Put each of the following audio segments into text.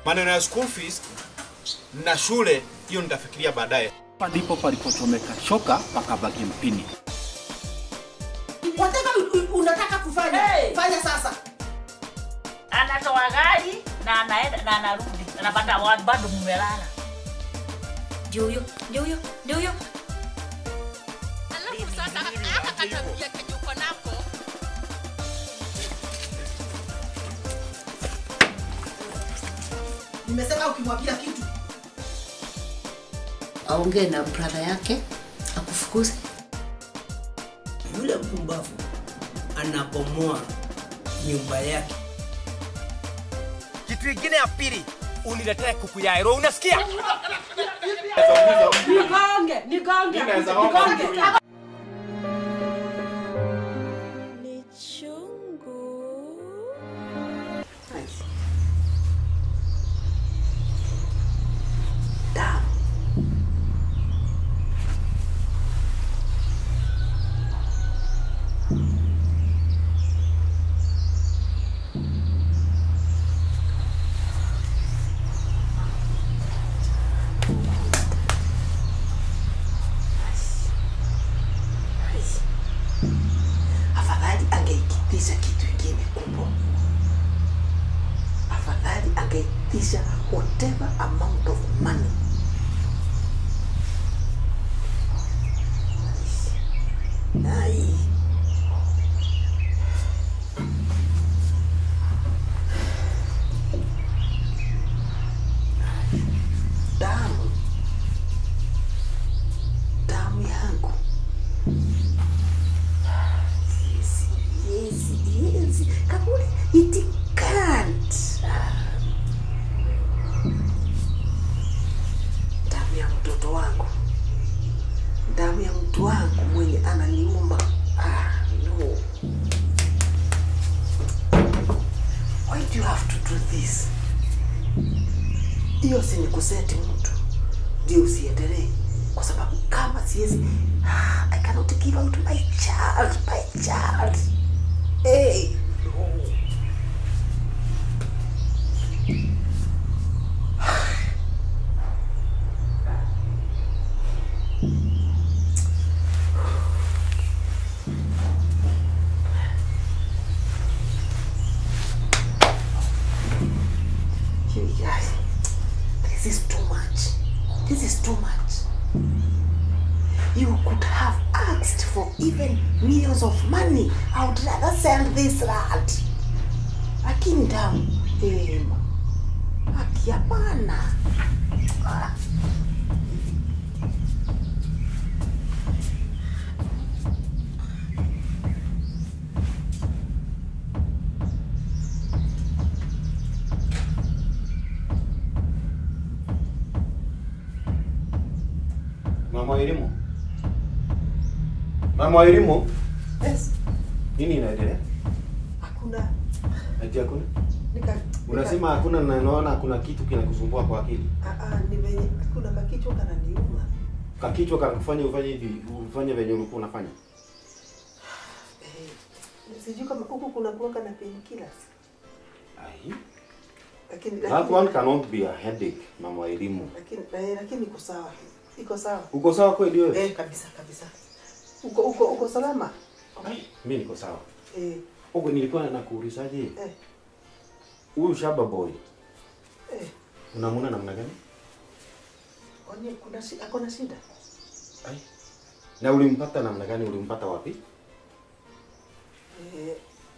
Maneno ya school fees na shule hiyo nitafikiria baadaye. Hapa ndipo palipochomeka shoka pakabaki mpini. Whatever unataka kufanya, hey, fanya sasa. Anatoa gari na anaenda na anarudi. Anapata watu bado mmelala. Ndio huyo, ndio huyo, ndio huyo. Alafu sasa hata katabia kenye uko nako. Nimesema ukimwambia kitu aongee na brother yake akufukuze. Yule mpumbavu anabomoa nyumba yake. Kitu kingine ya pili, uniletee kuku ya ero, unasikia? Nigonge, nigonge, nigonge. Ni chungu. Nice. Damn. Afadhali angeitisha kitu kingine kubwa. Afadhali angeitisha whatever amount of money. Ai. Damu. Damu yangu. Yes, yes, yes. Kakule, it can't. Damu ya mtoto wangu. Damu ya mtu wangu mwenye ananiuma. Ah, no. Why do you have to do this? Hiyo si ni kuseti mtu. Ndio usiendelee. Kwa sababu kama siwezi, I cannot give out my child, my child. Hey. No. You guys, this is too much. This is too much. You could have asked for even millions of money. I would rather sell this rat. Lakini damu, haki hapana. Mama Elimu. Mama Elimu. Yes. Nini inaendelea? Hakuna. Ati hakuna? Unasema hakuna na naona kuna kitu kinakusumbua kwa akili. Ni venye kuna kakichwa kananiuma. Kakichwa kanakufanya ufanye hivi, ufanye venye ulikuwa unafanya. Sijui kama huku kuna kuanga na painkillers. Ai. Lakini that one cannot be a headache, Mama Elimu. Lakini iko sawa. Iko sawa. Uko sawa kweli wewe? Kabisa kabisa. Uko salama? Okay. Mimi niko sawa. Huko nilikuwa nakuulizaje? Huyu Shaba boy. Unamuona namna gani? Kwani kuna akona shida? Ai. Na ulimpata namna gani? Ulimpata wapi?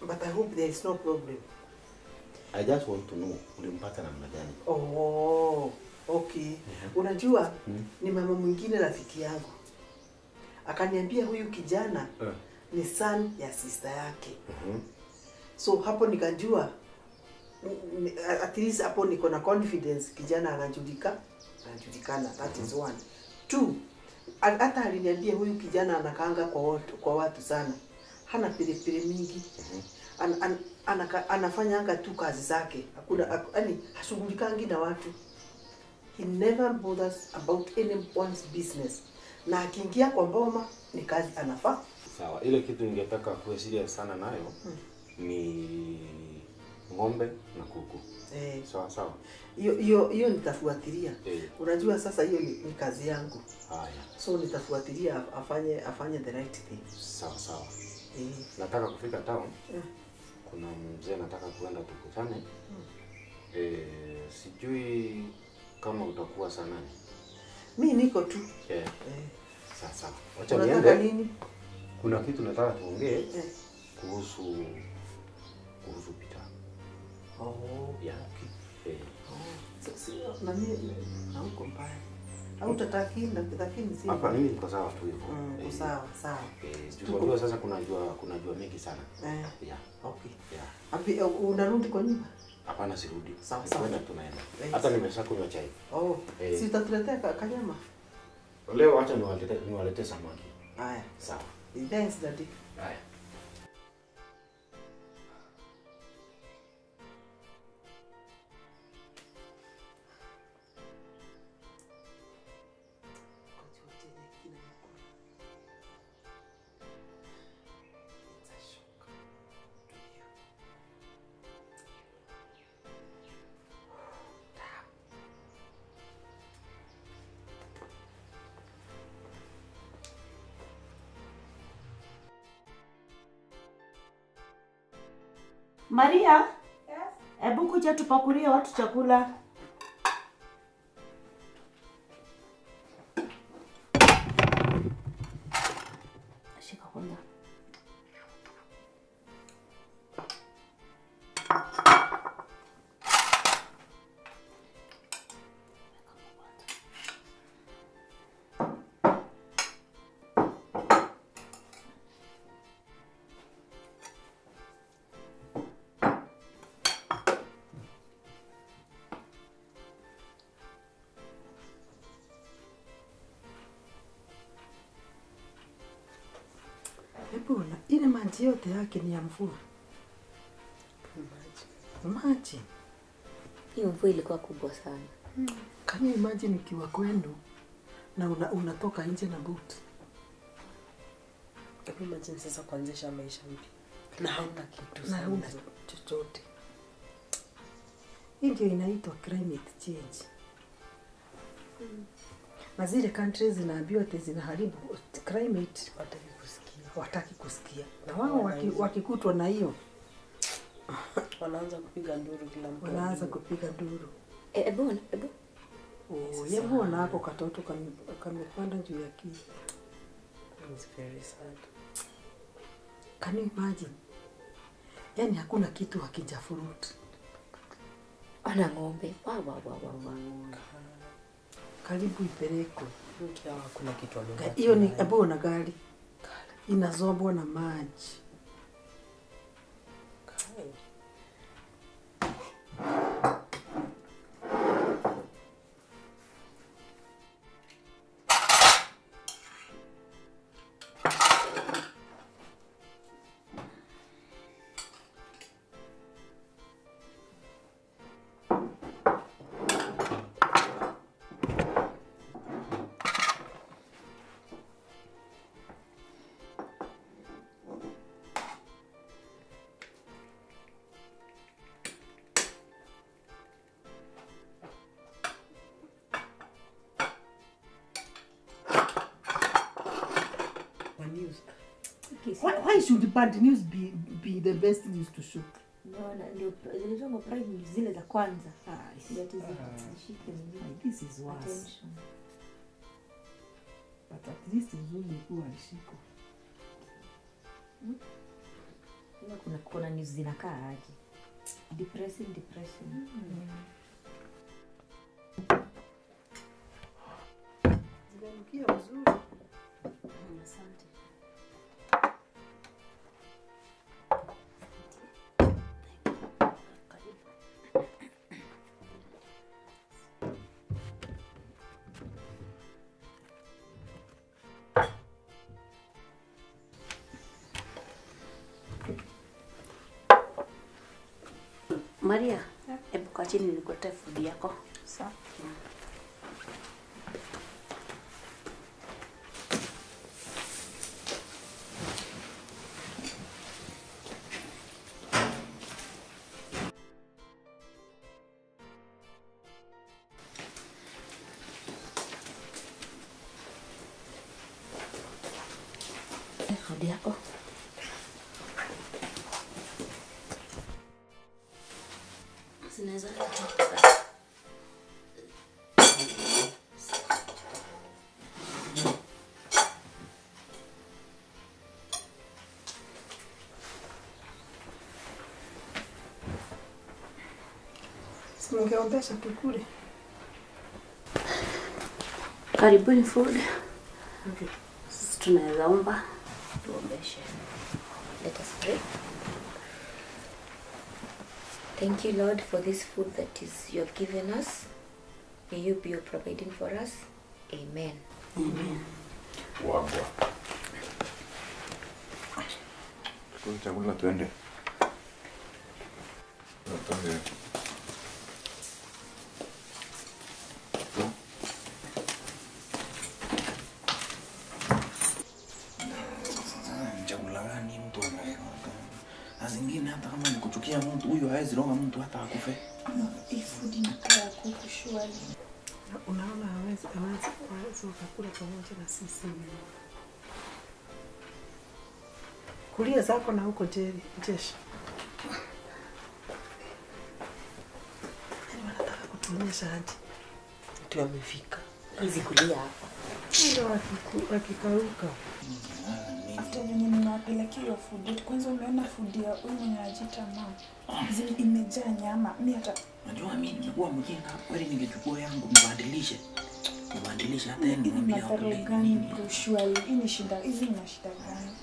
But I hope there is no problem. I just want to know ulimpata namna gani? Oh, okay. Unajua ni mama mwingine rafiki yangu. Akaniambia huyu kijana ni son ya sister yake. So hapo nikajua at least hapo niko na confidence kijana anajulikana. That is one. Two, hata aliniambia huyu kijana anakaanga kwa watu sana. Hana pilipili mingi. Anafanyanga tu kazi zake. Hakuna, yani hashughulikangi na watu. He never bothers about anyone's business. Na akiingia kwa mboma ni kazi anafaa. Sawa, ile kitu ningetaka kuwe serious sana nayo ni Ng'ombe na kuku. Sawa sawa. Hiyo nitafuatilia. Unajua sasa hiyo ni kazi yangu. Haya. So nitafuatilia afanye the right thing. Sawa sawa. Nataka kufika town. Kuna mzee nataka kuenda tukutane. Sijui kama utakuwa saa nane. Mimi niko tu. Sawa sawa. Wacha niende. Nini? Kuna kitu nataka tuongee kuhusu Peter. Oh. Yeah. Okay. Oh. Na mimi na huko mbaya. Au tutataki lakini si. Hapa mimi niko sawa tu hivyo. Sawa sawa. Unajua sasa kuna jua mingi sana. Yeah. Okay. Yeah. Abi unarudi kwa nyumba? Hapana, sirudi. Sawa sawa. Tunaenda. Hata nimeshakunywa chai. Oh. Si utatuletea kanyama? Leo acha niwaletee samaki. Haya. Sawa. Thanks daddy. Haya. Maria? Yes. Ebu kuja tupakulie watu chakula. Shika kwanza. Ebona, ile maji yote yake ni ya mvua. Maji. Hiyo mvua ilikuwa kubwa sana. Can you imagine ukiwa kwenu na unatoka nje na boot? Hebu imagine sasa kuanzisha maisha mpya. Na hauna kitu. Na hauna chochote. Hii ndio inaitwa climate change. Na zile countries zinaambiwa ati zinaharibu climate, wataki kusikia. Na wao wakikutwa na hiyo wanaanza kupiga nduru kila mtu. Wanaanza kupiga nduru. Ebu. Oh, yebu na hapo katoto kamepanda juu ya kiti. It's very sad. Can you imagine? Yaani hakuna kitu hakijafurut. Ana ng'ombe. Wa. Karibu ipelekwe. Hakuna kitu amebaki. Hiyo ni ebu na gari. Inazombwa na maji. Why should bad news be the best news to show? No, ndio zilizongo prime news zile za kwanza. Ndio zishike zingine. This is worse. But at least nzuri kuwa alishiko. Kuna news zinakaa aje? Depressing. Zinanukia vizuri. Asante. Maria, hebu kaa chini nikuletee food yako. Sawa. Food yako. Zinaweza kutoka. Mungeombesha tukule. Karibuni food. Okay. Sisi tunaweza omba tuombeshe. Let us pray. Thank you, Lord, for this food that is you have given us. May you be providing for us. Amen. Amen. Wagwa. Tukule chakula tuende. Tuende. Zingine hata kama nikuchukia mtu huyu hawezi roga mtu hata akufe. No, food inakaa kuku surely. Unaona hawezi wakakula pamoja na sisi. Kulia zako na huko jeshi. Yaani wanataka kutuonyesha aje. Tu amefika. Hizi kulia hapa. Ndio wakikauka. After venye nimewapelekea hiyo food, kwanza umeona food ya huyu mwenye anajiita mama. Imejaa nyama. Mimi hata najua mimi nimekuwa mjinga, kweli ningechukua yangu mbadilishe. Mbadilishe hata yeye nimwambie hapo. Gani bro, surely hii ni shida, hizi ni shida gani?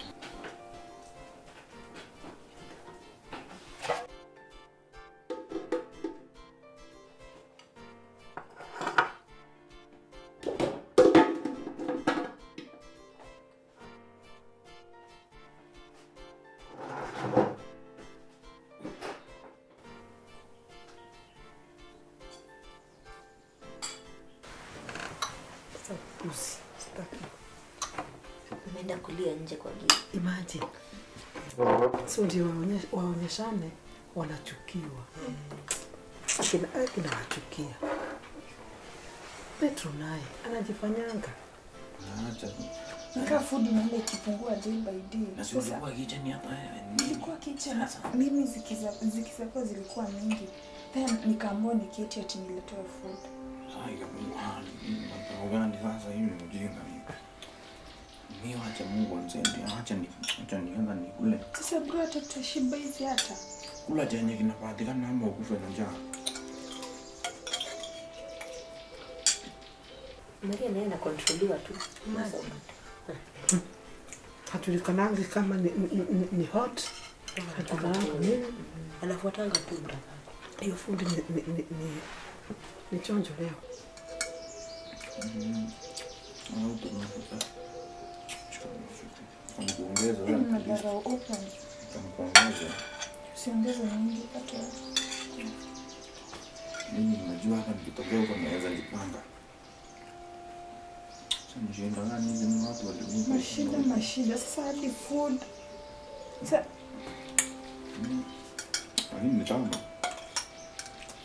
Umeenda kulia nje kwa giza. Imagine. So ndio waonyeshane wanachukiwa. Akina wachukia. Petro naye anajifanyanga. Acha. Nika food inaenda ikipungua day by day. Na sio ulikuwa kitchen hapa wewe. Nilikuwa kitchen. Mimi zikizakuwa zilikuwa mingi. Then nikaamua niketi ati niletewe food. Sasa ikapungua. Gani sasa hiyo ni ujinga mimi. Mimi acha Mungu amsaidie, acha nianza nikule. Sasa bro hata tutashiba hizi hata. Kula chenye kinapatikana ama ukufe na njaa. Maria naye anakontroliwa tu. Hatulikanangi kama ni hot. Hatulikanangi nini. Anafuatanga tu brother. Hiyo food ni chonjo leo. Usiongeze mingi hata. Mimi najua hata nikitokea huko naweza jipanga. Sasa nishinda gani hizi ni watu walinipa. Mashida sasa hadi food. Sasa lakini ni tamu.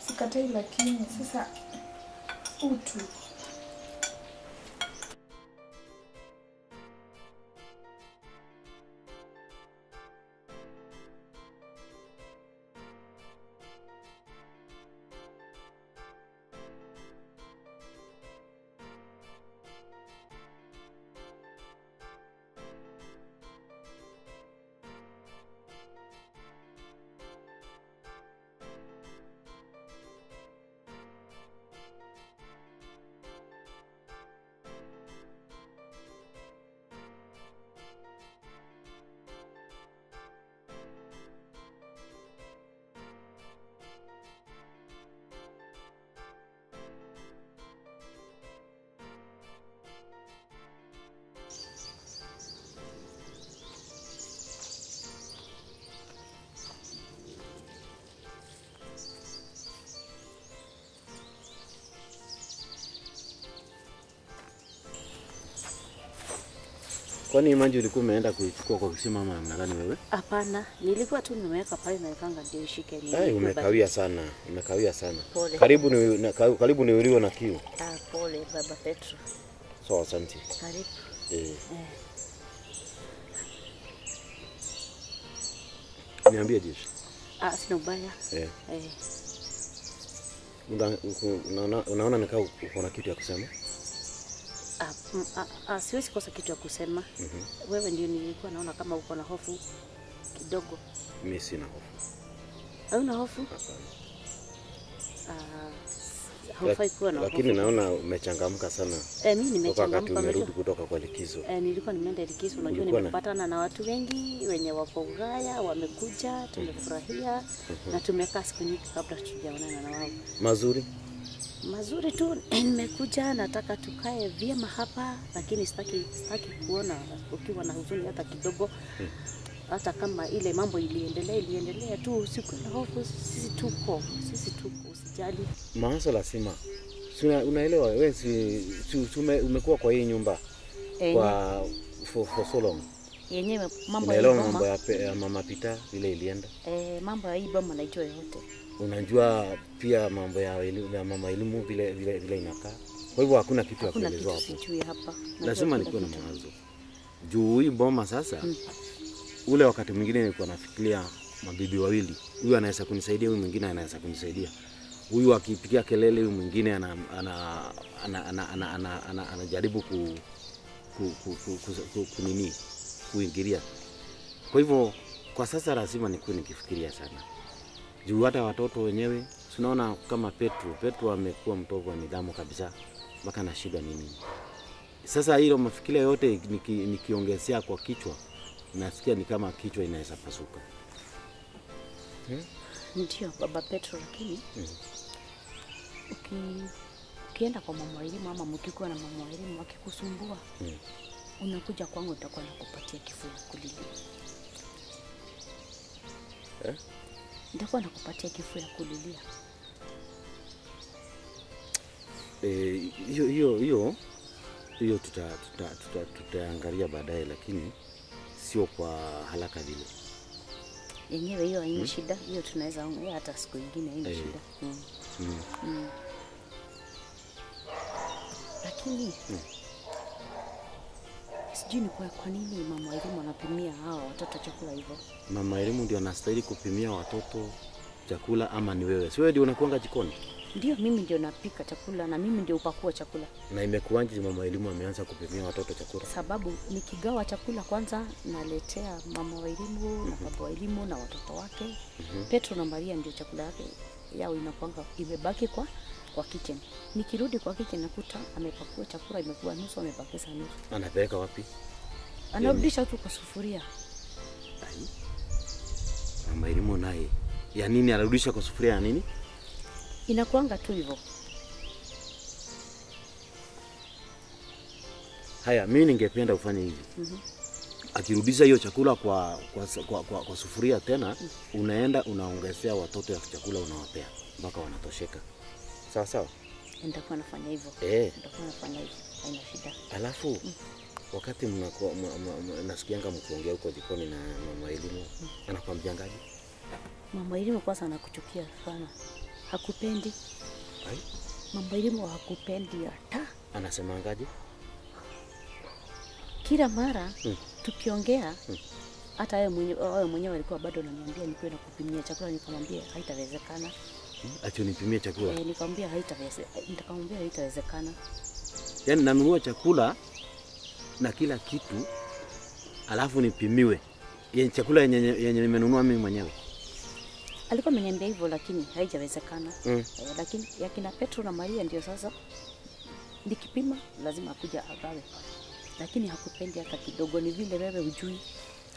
Sikatai lakini sasa utu. Kwani maji ulikuwa umeenda kuichukua kwa kisima ama namna gani wewe? Hapana, nilikuwa tu nimeweka pale na nikanga ndio ishike nini. Hey, umekawia sana, umekawia sana. Pole. Karibu niuliwe na kiu. Ah, pole baba Petro. Sawa, asante. Karibu. Eh. Niambie jeshi. Sina ubaya. Unaona nikaa uko na kitu ya kusema? Siwezi kosa kitu ya kusema. Wewe ndio nilikuwa naona kama uko na hofu kidogo. Mimi sina hofu. Hauna hofu? Hapana. Haufai kuwa na hofu. Lakini naona umechangamka sana. Mimi nimechangamka. Wakati umerudi kutoka kwa likizo. Nilikuwa nimeenda likizo, unajua nimepatana na watu wengi wenye wako Ulaya, wamekuja, tumefurahia na tumekaa siku nyingi kabla tujaonana na wao. Mazuri? Mazuri tu, nimekuja nataka tukae vyema hapa, lakini sitaki kuona ukiwa na huzuni hata kidogo. Hata kama ile mambo iliendelea tu, usiku na hofu, sisi tuko, usijali. Mawazo lazima. Unaelewa wewe si umekuwa kwa hii nyumba kwa for so long. Yenyewe mambo ya mambo ya mama Pita vile ilienda. Mambo ya hii boma naijua yote. Unajua pia mambo ya mama elimu vile inakaa. Kwa hivyo hakuna kitu ya kuelezwa hapo. Sijui hapa. Lazima nikuwe na mawazo. Juu hii boma sasa ule wakati mwingine nilikuwa nafikiria mabibi wawili. Huyu anaweza kunisaidia, huyu mwingine anaweza kunisaidia. Huyu akipigia kelele, huyu mwingine anajaribu kunini kuingilia. Kwa hivyo kwa sasa lazima nikuwe nikifikiria sana. Juu hata watoto wenyewe tunaona kama Petro amekuwa mtovu wa nidhamu kabisa mpaka na shida nini. Sasa hilo mafikiria yote nikiongezea kwa kichwa nasikia ni kama kichwa inaweza pasuka. Ndio baba Petro, lakini ukienda kwa mama elimu ama mkikuwa na mama elimu akikusumbua, unakuja kwangu nitakuwa nakupatia kifua kulilia. Nitakuwa nakupatia kifua ya kulilia. Hiyo tutaangalia baadaye, lakini sio kwa haraka vile. Yenyewe hiyo haina shida, hiyo tunaweza ongea hata siku nyingine, haina shida. Lakini sijui ni kwa nini mama elimu anapimia hao watoto chakula hivyo. Mama elimu ndio anastahili kupimia watoto chakula ama ni wewe? Si wewe ndio unakuanga jikoni? Ndio, mimi ndio napika chakula na mimi ndio upakua chakula. Na imekuwaje mama elimu ameanza kupimia watoto chakula? Sababu nikigawa chakula kwanza naletea mama wa elimu na baba wa elimu na watoto wake. Petro na Maria ndio chakula yake yao inakuanga imebaki kwa kitchen. Nikirudi kwa kitchen nakuta amepakua chakula imekuwa nusu, amebakisha nusu. Anapeleka wapi? Anarudisha tu kwa sufuria. Ai. Mama elimu naye ya nini anarudisha kwa sufuria ya nini? Inakuanga tu hivyo. Haya, mimi ningependa ufanye hivi. Akirudisha hiyo chakula kwa sufuria tena, unaenda unaongezea watoto ya chakula unawapea mpaka wanatosheka. Sawa sawa? Nitakuwa nafanya hivyo. Nitakuwa nafanya hivyo. Haina shida. Alafu wakati mnakuwa nasikianga mkiongea huko jikoni na mama elimu, anakuambiangaje? Mama elimu kwanza anakuchukia sana. Hakupendi. Ai? Mama elimu hakupendi hata. Anasemangaje? Kila mara tukiongea hata yeye mwenyewe alikuwa bado ananiambia nikuwe na kupimia chakula, nikamwambia haitawezekana. Ati unipimie chakula? Nikamwambia haitawezekana. Nikamwambia haitawezekana. Yaani nanunua chakula na kila kitu alafu nipimiwe. Yenye chakula yenye nimenunua mimi mwenyewe. Alikuwa ameniambia hivyo lakini haijawezekana. Lakini yakina Petro na Maria ndio sasa nikipima lazima akuja agawe. Lakini hakupendi hata kidogo, ni vile wewe hujui.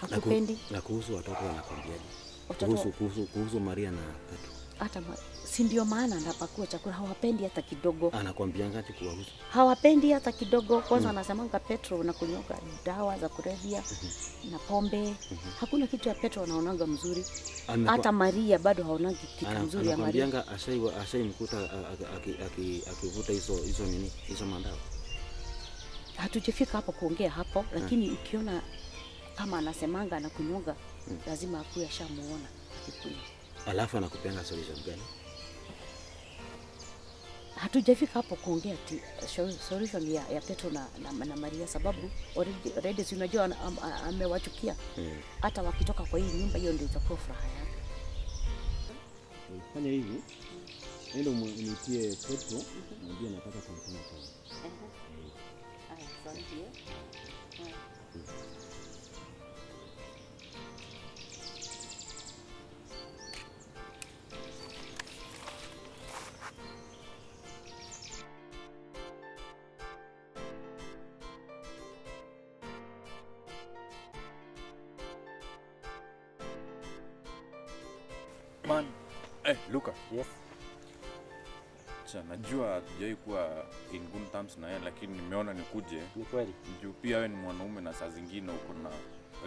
Hakupendi. Na kuhusu watoto wanakwambiaje? Kuhusu Maria na Petro. Hata si ndio maana anapakua chakula hawapendi hata kidogo. Anakwambianga ati kuwahusu? Hawapendi hata kidogo. Kwanza anasemanga Petro unakunyoka dawa za kulevya na pombe. Hakuna kitu ya Petro anaonanga mzuri. Hata Maria bado haonangi kitu mzuri ya Maria. Anakwambianga ashaimkuta akivuta hizo nini? Hizo madawa. Hatujafika hapo kuongea hapo, lakini ukiona kama anasemanga anakunyonga lazima akuwe ashamuona akikunywa. Alafu anakupeanga solution gani? Hatujafika hapo kuongea solution ya Petro na Maria, sababu already si unajua amewachukia. Hata wakitoka kwa hii nyumba hiyo ndio itakuwa furaha yake. Fanya hivi. Nenda unitie Petro, mwambie nataka kumtuma tena. Haya, asante. Man, Luka. Yes. Cha, najua hatujai kuwa in good terms na yeye, lakini nimeona nikuje. Ni kweli. Juu pia wewe ni mwanaume na saa zingine uko na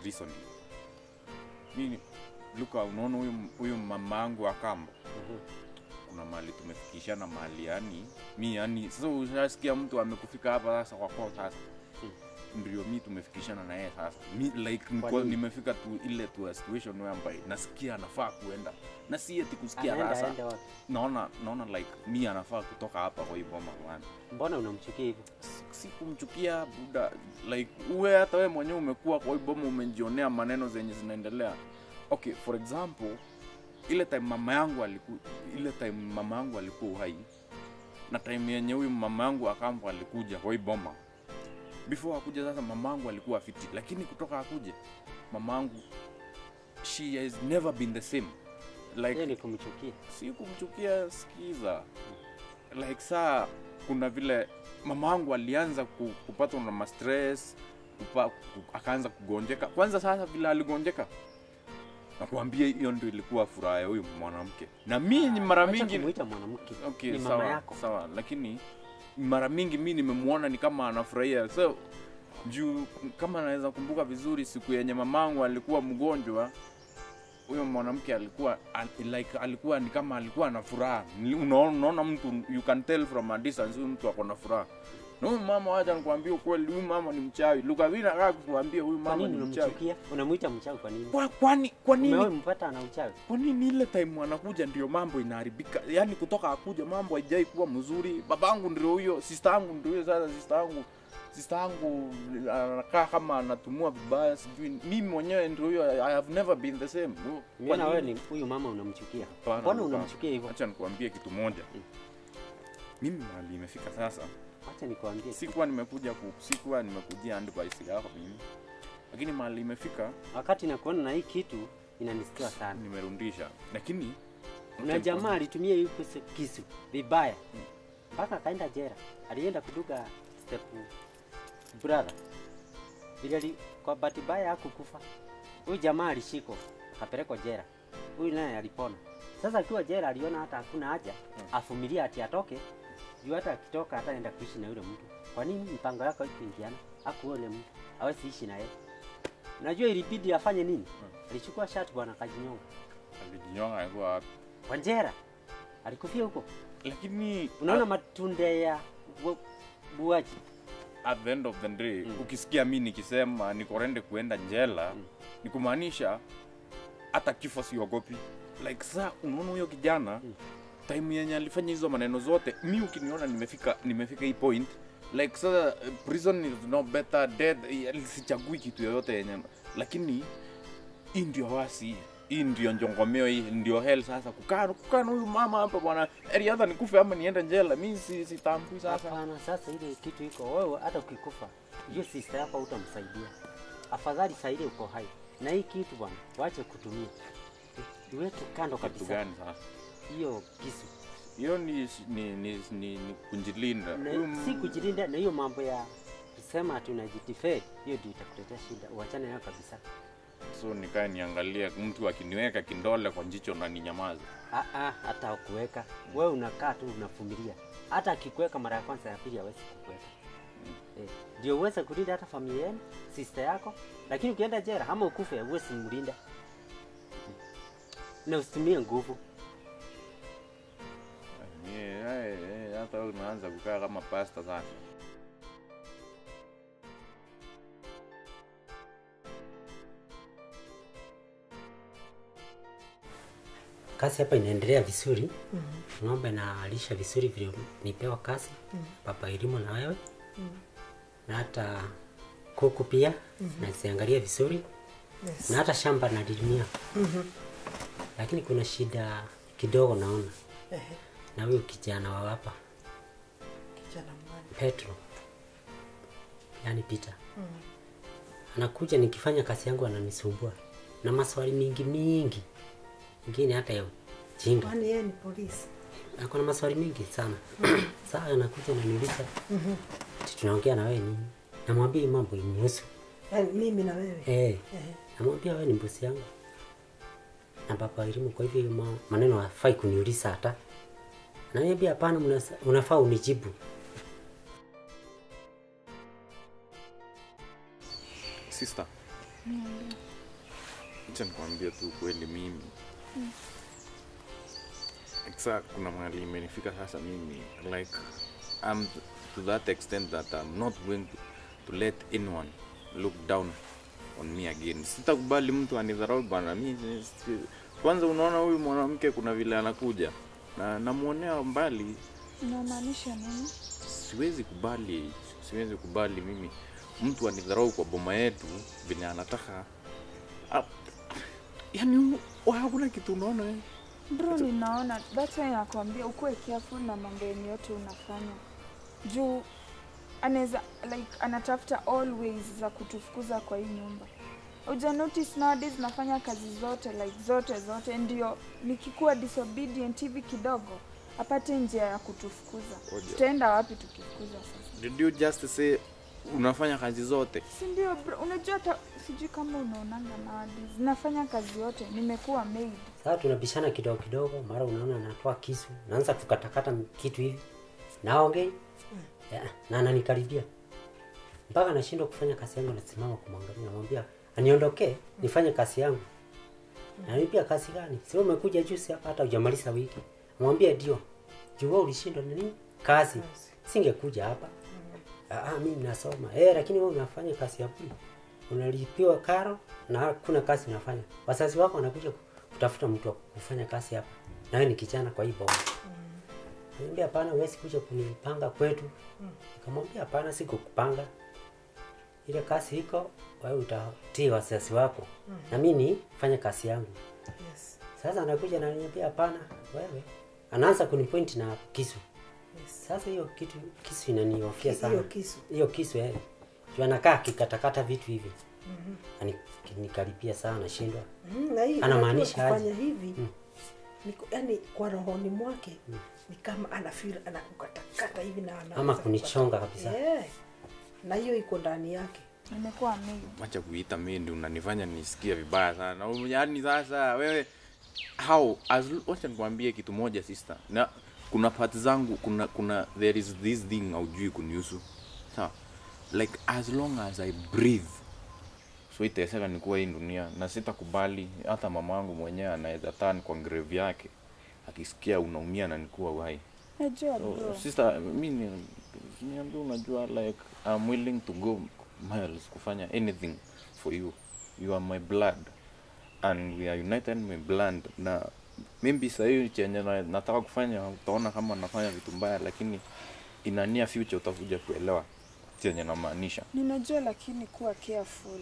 reasoning. Mimi Luka, unaona huyu mamangu wa kambo. Kuna mahali tumefikishana mahali yani. Mimi yani sasa unasikia mtu amekufika hapa sasa kwa kwa sasa. Ndio mimi tumefikishana na yeye sasa. Mimi like nimefika tu ile tu a situation where ambaye nasikia anafaa kuenda. Na si eti kusikia sasa. Naona like mimi anafaa kutoka hapa kwa hii boma bwana. Mbona unamchukia hivyo? Si kumchukia buda, like uwe hata wewe mwenyewe umekuwa kwa hii boma umejionea maneno zenye zinaendelea. Okay, for example, ile time mama yangu alikuwa uhai na time yenye huyu mama yangu akambo alikuja kwa hii boma. Before akuja sasa mamangu alikuwa fiti, lakini kutoka akuje mamangu she has never been the same. Like ni kumchukia. Si kumchukia, sikiza. Like saa kuna vile mamangu alianza kupatwa na stress, akaanza kugonjeka. Kwanza sasa vile aligonjeka, nakwambia hiyo ndio ilikuwa furaha ya huyu mwanamke. Na mimi mara mingi kumuita mwanamke. Okay, ni mama sawa, yako. Sawa, lakini mara mingi mimi nimemuona ni kama anafurahia. So juu kama naweza kumbuka vizuri siku yenye mamangu alikuwa mgonjwa, huyo mwanamke alikuwa like alikuwa ni kama alikuwa na furaha. Unaona mtu, you can tell from a distance huyu mtu ako na furaha. Na huyu mama, acha nikwambie ukweli, huyu mama ni mchawi. Luka vile nataka kukuambia huyu mama ni mchawi. Unamuita mchawi kwa nini? Kwa nini? Umempata ana uchawi? Kwa nini ile time anakuja ndio mambo inaharibika? Yaani kutoka akuja mambo haijai kuwa mzuri. Babangu ndio huyo, sister yangu ndio huyo. Sasa sister yangu anakaa kama anatumua vibaya, sijui mimi mwenyewe ndio huyo. I have never been the same. Mimi na wewe ni huyu mama unamchukia. Mbona unamchukia hivyo? Acha nikwambie kitu moja. Mimi mahali imefika sasa. Acha nikwambie. Sikuwa nimekujia advice yako mimi. Lakini mahali imefika wakati nakuona na hii kitu inanisikia sana. Nimerundisha. Lakini na jamaa alitumia hiyo kisu vibaya. Mpaka akaenda jela. Alienda kuduka step brother. Bila kwa bahati mbaya hakukufa. Huyu jamaa alishikwa akapelekwa jela. Huyu naye alipona. Sasa akiwa jela aliona hata hakuna haja afumilie ati atoke. Juu hata akitoka hataenda kuishi na yule mtu. Kwa nini mpango yako haikuingiana? Hakuone mtu. Hawezi ishi na yeye. Unajua ilibidi afanye nini? Alichukua shati bwana akajinyonga. Alijinyonga alikuwa wapi? Kwa jela. Alikufia huko. Lakini unaona matunda ya buaji. At the end of the day, ukisikia mimi nikisema niko ready kuenda jela, ni kumaanisha hata kifo siogopi. Like sasa unaona huyo kijana time yenye alifanya hizo maneno zote, mimi ukiniona nimefika hii point like sasa prison is no better dead, sichagui kitu yoyote yenye, lakini hii ndio wasi, hii ndio njongomeo, hii ndio hell sasa. Kukaa huyu mama hapa bwana, heri hata nikufe ama niende jela, mimi sitambui sasa. Hapana, sasa ile kitu iko wewe, hata ukikufa hiyo sister yako hutamsaidia. Afadhali saidie uko hai. Na hii kitu bwana, waache kutumia. Iweke kando kabisa. Kitu gani sasa? Hiyo kisu. Hiyo ni kujilinda. Si kujilinda, na hiyo mambo ya kusema tunajidefend, hiyo ndio itakuletea shida. Uachane nayo kabisa. So nikae niangalie mtu akiniweka kindole kwa jicho na ninyamaze? Hata kuweka. Wewe unakaa tu unavumilia. Hata akikuweka mara ya kwanza ya pili hawezi kukuweka. Ndio uweze kulinda hata familia yenu, sister yako. Lakini ukienda jela ama ukufe huwezi mlinda. Na usitumie nguvu. Hata wewe unaanza kukaa kama pasta sasa. Kazi hapa inaendelea vizuri. Ng'ombe nalisha vizuri vile nipewa kazi. Papa elimu na wewe. Na hata kuku pia naziangalia vizuri. Yes. Na hata shamba nalimia. Lakini kuna shida kidogo naona. Na huyu kijana wa hapa. Kijana mgani? Petro. Yaani Peter. Anakuja nikifanya kazi yangu ananisumbua na maswali mingi mingi. Ingine hata ya ujinga. Kwani yeye ni polisi? Ako na maswali mingi sana. Sasa anakuja ananiuliza. Tunaongea na wewe nini? Namwambia mambo inahusu. Yaani mimi na wewe? Namwambia wewe ni bosi yangu. Na baba elimu, kwa hivyo maneno hafai kuniuliza hata. Ananiambia hapana, unafaa unijibu. Sister. Acha nikwambie tu kweli mimi. Exact, kuna mahali imenifika sasa mimi, like I'm to that extent that I'm not going to let anyone look down on me again. Sitakubali mtu anidharau bana. Mimi kwanza unaona huyu mwanamke kuna vile anakuja na namuonea mbali. Unamaanisha nini? Siwezi kubali mimi mtu anidharau kwa boma yetu vile anataka. Yaani hakuna kitu unaona eh? Bro, ninaona. That's why nakwambia ukuwe careful na mambo yote unafanya. Juu anaweza like anatafuta always za kutufukuza kwa hii nyumba. Uja notice nowadays nafanya kazi zote like zote ndio nikikuwa disobedient hivi kidogo apate njia ya kutufukuza. Tutaenda wapi tukifukuza sasa? Did you just say unafanya kazi zote? Si ndio bro, unajua hata sijui kama unaonanga nowadays nafanya kazi yote, nimekuwa maid. Sasa tunabishana kidogo kidogo, mara unaona anatoa kisu, naanza kukatakata kitu hivi. Naongea. Na ananikaribia. Mpaka nashindwa kufanya kazi yangu, nasimama kumwangalia, namwambia aniondokee nifanye kazi yangu. Ananiambia kazi gani? Si wewe umekuja juzi hapa hata hujamaliza wiki. Namwambia ndio. Juu wewe ulishindwa na nini? Kazi. Singekuja hapa. Mimi nasoma. Lakini wewe unafanya kazi ya bure. Unalipiwa karo na hakuna kazi unafanya. Wazazi wako wanakuja kutafuta mtu wa kufanya kazi hapa. Na wewe ni kijana kwa hii boma. Ananiambia hapana, huwezi kuja kunipanga kwetu. Nikamwambia hapana, sikukupanga. Ile kazi iko, wewe utatii wazazi wako. Na mimi nifanye kazi yangu. Yes. Sasa anakuja na ananiambia hapana, wewe. Anaanza kunipoint na kisu. Yes. Sasa hiyo kitu kisu inanihofia sana. Hiyo kisu. Hiyo kisu Juu anakaa kikatakata vitu hivi. Anikaribia sana nashindwa. Na hii anamaanisha aje? Kufanya hivi. Niko yani kwa rohoni mwake ni kama ana feel anakukatakata hivi na ana ama kunichonga kabisa. Na hiyo iko ndani yake. Nimekuwa maid. Acha kuita maid, unanifanya nisikie vibaya sana. Yaani sasa wewe how as wacha nikwambie kitu moja sister. Na kuna part zangu kuna there is this thing haujui kunihusu. Sawa? Like as long as I breathe. So iteseka nikuwa hii dunia na sitakubali hata mamangu mwenyewe anaweza turn kwa grave yake akisikia unaumia na nikuwa uhai. Najua bro. Sister, mimi niambie unajua like I'm willing to go miles kufanya anything for you. You are my blood and we are united in my blood. Na maybe sasa hiyo chenye nataka kufanya utaona kama nafanya vitu mbaya, lakini in a near future utakuja kuelewa chenye namaanisha. Ninajua, lakini kuwa careful.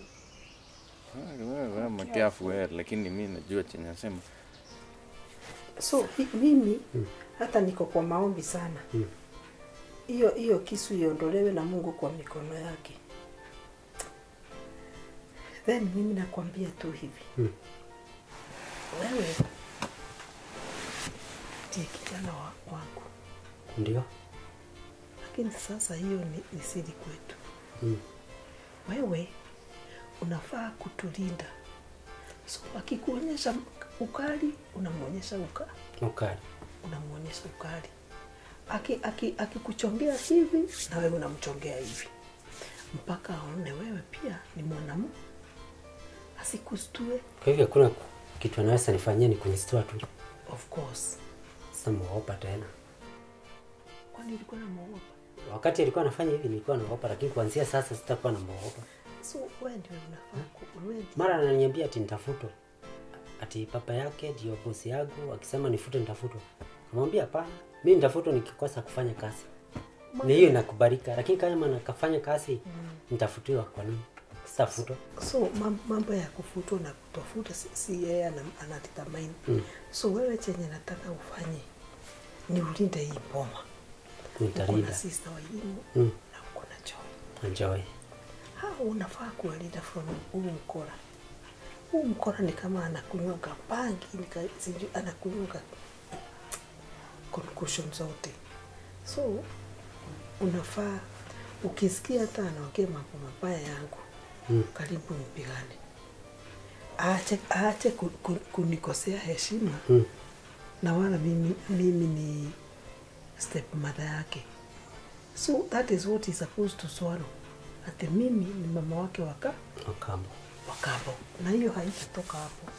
Wewe careful, lakini mimi najua chenye nasema. So mimi hata niko kwa maombi sana. Hiyo kisu iondolewe na Mungu kwa mikono yake. Then mimi nakwambia tu hivi. Wewe ndiye kijana wangu. Ndio. Lakini sasa hiyo ni siri kwetu. Wewe unafaa kutulinda. So akikuonyesha ukali, unamuonyesha ukali. Unamuonyesha ukali. Akikuchongea hivi na wewe unamchongea hivi. Mpaka aone wewe pia ni mwanamume. Asikustue. Kwa hivyo kuna kitu anaweza nifanyia ni kunistua tu. Of course. Sasa muogopa tena. Kwani ulikuwa unamuogopa? Wakati alikuwa anafanya hivi nilikuwa naogopa, lakini kuanzia sasa sitakuwa namuogopa. So wewe ndio unafaa wewe. Mara ananiambia ati nitafutwa. Ati papa yake ndio bosi yangu, akisema nifute nitafutwa. Kamwambia hapana, mimi nitafutwa nikikosa kufanya kazi. Ni hiyo inakubalika, lakini kama nakafanya kazi nitafutiwa kwa nini? Sitafutwa. So mambo ya kufutwa na kutofuta si yeye anadetermine. So wewe chenye nataka ufanye ni ulinde hii boma. Nitalinda. Uko na sister wa elimu na uko na Joy. Na Joy. Hao unafaa kuwalinda from huu mkora. Huu mkora ni kama anakunywa bangi, sijui anakunywa concussion zote. So unafaa ukisikia hata anaongea mambo mabaya yangu, karibu mpigane. Aache kunikosea heshima. Na wala mimi ni stepmother yake. So that is what he's supposed to swallow. Ati mimi ni mama wake wakambo. Na hiyo haitatoka hapo.